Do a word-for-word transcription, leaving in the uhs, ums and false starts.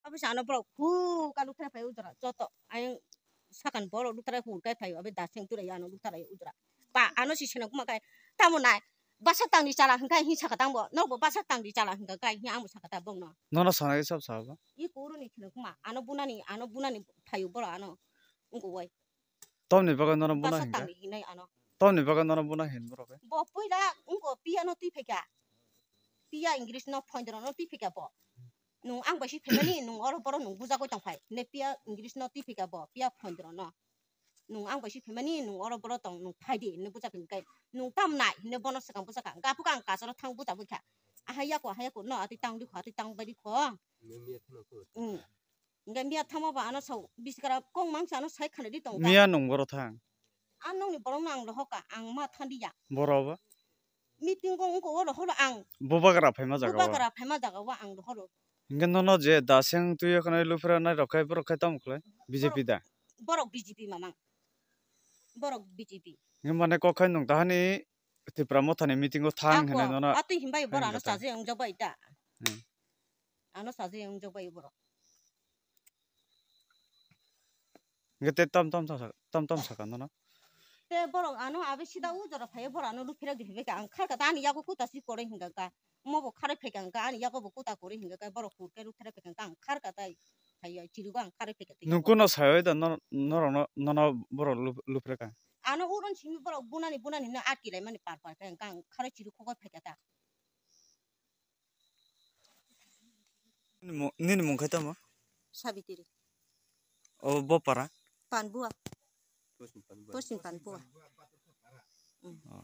Abisa ano borok hu ka lukthai phai ujra joto. Ayang sakan borok lukthai hu kai phai abe daseng turai ano lukthai ujra. Ba ano si seno kuma kai tamo nai. Basa tangni chala hingkai hi saka tangbo. Nokbo basa tangni chala hingka kai hi amo saka ta bongno. Nono sana ke sab sabo. I kuru ni kheno kuma ano bunani ano bunani phayu borok ano. Ungko wai. Tamni bagwi nono buna Basa hinka? Tangni hinai ano. Tamni bagwi nono buna hin borok khe? Bo puila ungko piya no twi phaika. Piya English no phoindro no twi phaika bo. Nung ang bai si phaimani nung oro boro nung bujagwi tong phai. Ne piya English no twi phaika bo piya phoindro no. Nung ang bai si phaimani nung oro boro tong nung phai di ne bujak hinkai. Nung tam nai ne bono swkang bujak ka. Gapu ka ang kasaro thang bujak bwkha. Ahai yako ahai yako no atwi tang di kho atwi tang bai di kho. Nung miya thano ko. Hmm. Hingke miya thamo ba ano sao biskara kong mangsa ano sai khana di tong ta. Miya nung boro thang. Ang nongni borok no ang rohor ka ang ma thang di ya. Boro ba? Meeting kong ungko o rohor ang. Bubagra phaima jaga o. Bubagra phaima jaga o ang rohor. Hingke nono je daseng twi khwnai lufra nai rok khai borok khai tamo khlai B J P da. Borok B J P mamang. Borok B J P. Hingke mane kok khai nung tahani Tipra Motha ni meeting o thang hinai nono. Atwi himbai borok ano chaje wngjak bai ta. Hmm. Ano chaje wngjak bai borok. Hingke te tam tam tam saka, tam tam saka nono. Te borok ano abe sida o jora phai borok ano ruphirak di phai ka ang kharka ta ani yago kuta si koroi hinga ka. Mo bo kharoi phai ka ang ka ani yago bo kuta koroi hinga ka borok hur ke ruphirak phai ka ang kharka tai. Phai ya chiru ang kharoi phai ka. Nung kuno sai da nono nono borok ruphirak ka. Ano uron simi borok bunani bunani no atki lai mani par par ka ang kharoi chiru khogoi phai ka ta. Nini mung, nini mung khai tamo? Sabitiri. O bo para? Panbua. Posim Panbua. Mm. Oh.